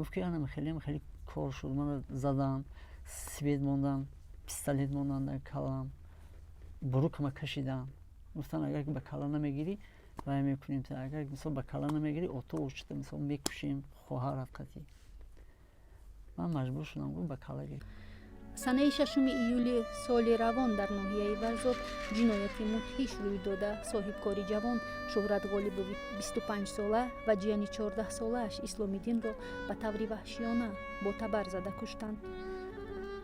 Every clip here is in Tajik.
Гуфт, ки анам хеле хеле кор шуд, мана задам, свет мондам, пистолет мондам дар калам, бурукама кашидам. Гуфтан, агар ба кала намегирӣ, вай мекунем, агар, мисол, ба кала намегирӣ, ото очта, мисол, мекушем хоҳарат қатӣ. Ман маҷбур шудам, гуфт, ба кала гир. Санаи 6 июли соли равон дар ноҳияи Варзоб ҷинояти мудҳиш рӯй дода, соҳибкори ҷавон Шӯҳрат Ғолибови 25-сола ва ҷияни 14-солааш Исломиддинро ба таври ваҳшиёна бо табар зада куштанд.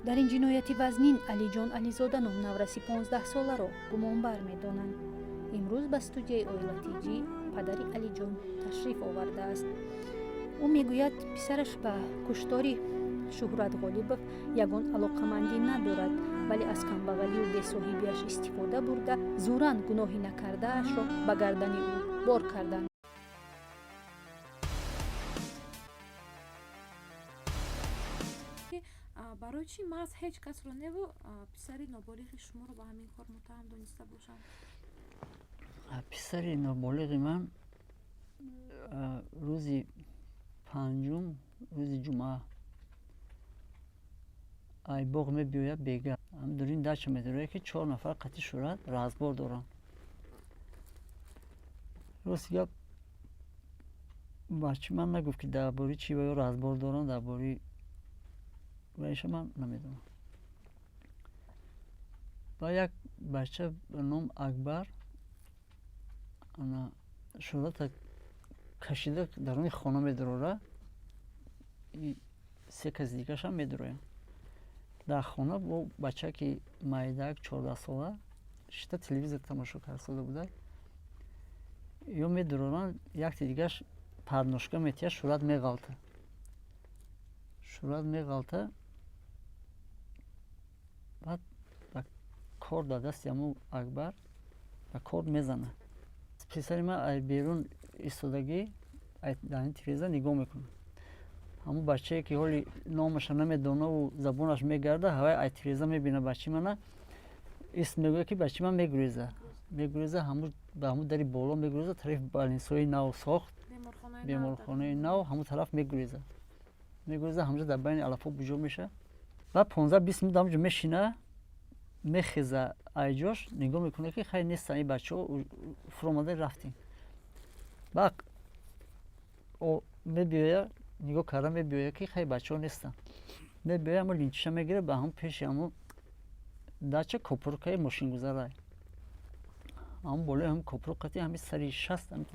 Дар ин ҷинояти вазнин Алиҷон Ализода ном навраси 15-соларо гумонбар медонанд. Имрӯз ба студияи Оила Тҷ падари Алиҷон ташриф овардааст. Ӯ мегӯяд, писараш ба куштори Шӯҳрат Ғолибов ягон алоқамандӣ надорад, вале аз камбағалию бесоҳибиаш истифода бурда, зӯран гуноҳи накардаашро ба гардани ӯ бор карданд. Барои чӣ маҳз ҳеҷ касро неву писари ноболиғи шуморо ба ҳамин кор муттаҳам дониста бошанд? Писари ноболиғи ман рӯзи 5-ум, рӯзи ҷумъа, ай боғ мебиёяд бега, дурин дача медарояд, ки чор нафар қатъи Шӯҳрат разбор доранд. Рости гап, бачи ман нагуфт, ки дар бораи чӣ ё разбор доранд, дар бораи вайша ман намедонам. Ба як бача ба ном Акбар ана Шӯҳрата кашида даруни хона медарора, се каси дигарашам медароянд. Дар хона бо бачаки майдак 14-сола шита телевизор тамошо карда буда. Ё медуроранд, якти дигараш подножка метиҳад, Шӯҳрат меғалта, Шӯҳрат меғалта. Баъд ба кор дар дасти ҳамун Акбар ба кор мезанад. Писари ман ай берун истодагӣ, дар ин тиреза нигоҳ мекунад. Ҳамун бачае, ки ҳоли номаша намедонаву забонаш мегарда, ҳавай ай тиреза мебина бачаи мана, ист мегӯяд, ки бачаи ман мегуреза, мегуреза, ба ҳамун дари боло мегуреза, тарафи больницаҳои нав сохт, беморхонаи нав, ҳамун тараф мегуреза, мегуреза, ҳамҷо дар байни алафҳо буҷо меша. Баъд 15-20 минут ҳамҷо мешина, мехеза айҷош, нигоҳ мекунад, ки хай, нестан ин бачаҳо, фуромада рафтем. Баъд мебиёя, нигоҳ карда мебиёя, ки хай, бачаҳо нестанд. Мебиёя, ҳамо линчиша мегирад, ба ҳамун пеши ҳамун дача копуркаи мошингузарай, ҳамун болои ҳамун копурук қати ҳами сари 60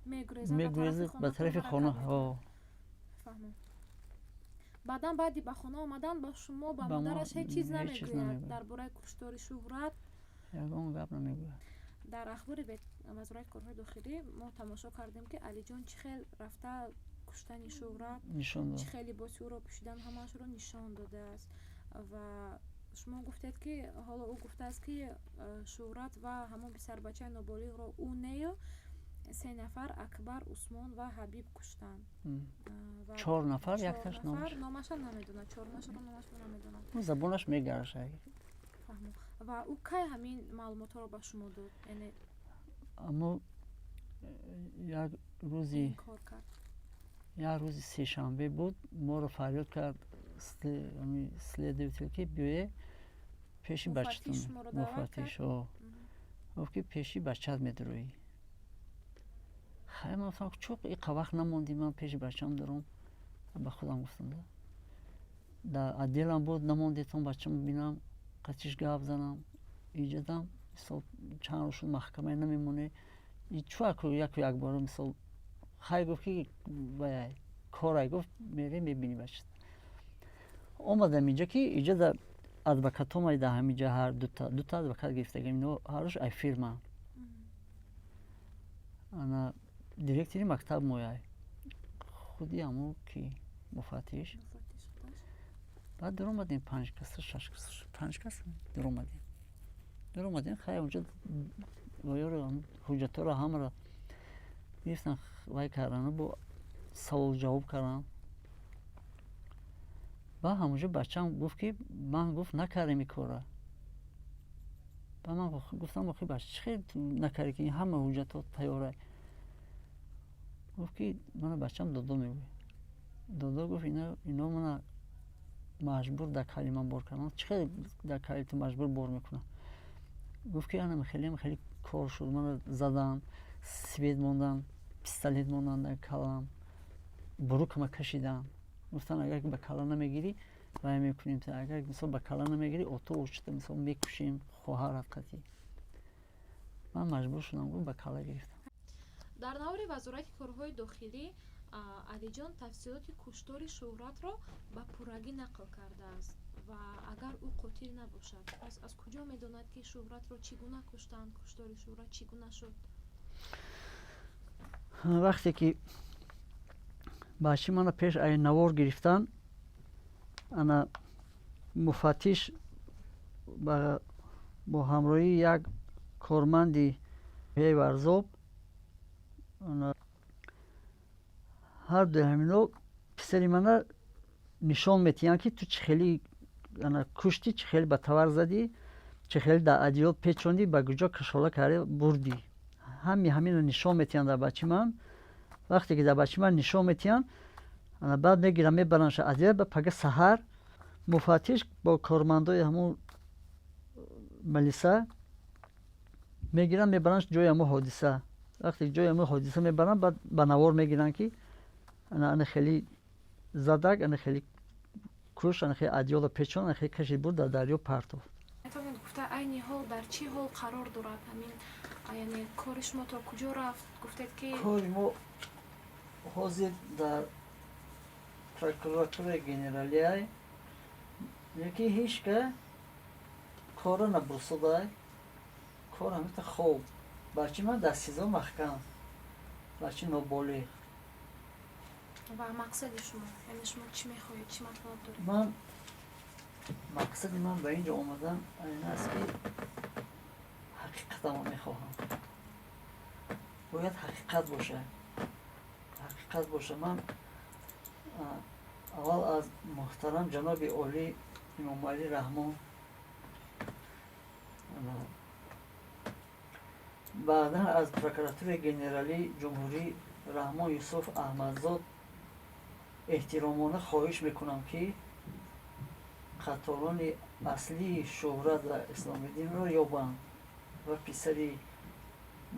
мегуреза ба тарафи хона. Баъдан, баъди ба хона омадан, ба шумо, ба модараш ҳеҷ чиз намегӯяд дар бораи куштори Шӯҳрат? Ягон гап намегӯяд. Дар ахбори Вазорати корҳои дохилӣ мо тамошо кардем, ки Алиҷон чӣ хел рафта куштани Шӯҳрат, чӣ хел либоси ӯро пӯшидан, ҳамаашро нишон додааст. Ва шумо гуфтед, ки ҳоло ӯ гуфтааст, ки Шӯҳрат ва ҳамон писарбачаи ноболиғро ӯ нею се нафар, Акбар, Усмон ва Ҳабиб, куштанд. Чор нафар, якташ номаша намедонад, чормашро номашро намедонад. Забонаш мегарашад. Ва ӯ кай ҳамин маълумотҳоро ба шумо дод, яъне? Аммо як рӯзи, як рӯзи сешанбе буд, моро фарёд кард следователь, ки биёе пеши бачатон. Муфаттиш гуфт, ки пеши бачат медуроӣ. Хай, ман гуфтам, чӯқ иқа вақт намондӣ, ман пеши бачам дорам. Ба худам гуфтам, дар отделам буд, намондетон бачам бинам, қатиш гап занам, иҷадам, мисол, чанд рӯз шуд, маҳкамае намемоне, чӯ яку якбора, мисол. Хай, гуфт, ки вай корай, гуфт, мере мебинӣ бачат. Омадам инҷа, ки иҷа да адвокатомай, да ҳамиҷа ҳар дута дута адвокат гирифтагим, ино ҳарӯш ай фирма, ана директори мактаб мояй, худи ҳамо ки муфаттиш. Баъд дуромадем, панҷ кас, шаш кас, панҷ кас дуромадем, дуромадем. Хай, онҷо воёро, ҳуҷҷатҳоро ҳамаро гирифтан, вай кардану бо савол ҷавоб кардан. Ба ҳамонҷо бачаам гуфт, ки ман, гуфт, накардем ин кора. Ба ман гуфтам, охи бача, чӣ хел накардӣ, ки ҳама ҳуҷҷатҳо тайёра? Гуфт, ки мана бачам додо мегӯяд. Додо гуфт, ино мана маҷбур дар кали ман бор кардам. Чӣ хел дар кали ту маҷбур бор мекунам? Гуфт, ки ана хеле хеле кор шуд, мана задан, свет мондан, пистолет мондан дар калам, бурукама кашидан. Гуфтан, агар ба кала намегирӣ, вай мекунем, агар мисол ба кала намегирӣ, ото очта мисол мекушем хоҳарат қатӣ. Ман маҷбур шудам, гуфт, ба кала гирифтам. Дар навори Вазорати корҳои дохилӣ Алиҷон тафсилоти куштори Шӯҳратро ба пуррагӣ нақл кардааст. Ва агар ӯ қотил набошад, пас аз куҷо медонад, ки Шӯҳратро чӣ гуна куштанд, куштори Шӯҳрат чӣ гуна шуд? Вақте ки бачи мана пеш ай навор гирифтан, ана муфаттиш бо ҳамроҳии як корманди Варзоб, ҳар дуи ҳамино писари мана нишон метиҳанд, ки ту чӣ хели ана куштӣ, чӣ хели ба тавар задӣ, чӣ хели дар одеял печондӣ, ба куҷо кашола карда бурдӣ. Ҳами ҳамино нишон метиҳанд дар бачи ман. Вақте ки дар бачи ман нишон метиҳанд, ана баъд мегиранд, мебарандша одеял. Ба пага саҳар муфаттиш бо кормандои ҳамун милиса мегиранд, мебаранд ҷои ҳамун ҳодиса. Вақте ҷои ҳамун ҳодиса мебаранд, баъд ба навор мегиранд, ки ана ана хеле задак, ана хеле куш, ана хеле одеяла печон, ана хеле кашид, бурд, дар дарё партофт. Метавонед гуфта, айни ҳол дар чӣ ҳол қарор дорад ҳамин, яъне кори шумо то куҷо рафт? Гуфтед, ки Кори мо ҳозир дар прокуратураи генералиай, лекин ҳеҷ ка корро набурсодай. Кор ҳамита хоб. Бачи ман дар СИЗО маҳкам, бачи ноболиғ. Ва мақсади шумо, яъне шумо чӣ мехоҳед, чӣ матлаб доред? Ман мақсади ман ба ин ҷо омадан ин аст, ки ҳақиқатамо мехоҳам. Бояд ҳақиқат бошад, ҳақиқат боша. Ман аввал аз муҳтарам ҷаноби олӣ Эмомалӣ Раҳмон, баъдан аз прокуратураи генералии ҷумҳурӣ Раҳмон Юсуф Аҳмадзод эҳтиромона хоҳиш мекунам, ки қаттолони аслии Шӯҳрат ва Исломиддинро ёбанд ва писари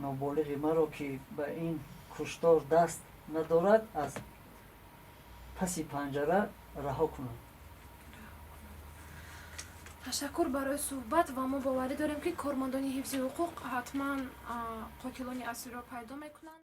ноболиғи маро, ки ба ин куштор даст надорад, аз паси панҷара раҳо кунанд. Ташаккур барои суҳбат, ва мо боварӣ дорем, ки кормандони ҳифзи ҳуқуқ ҳатман қотилони аслиро пайдо мекунанд.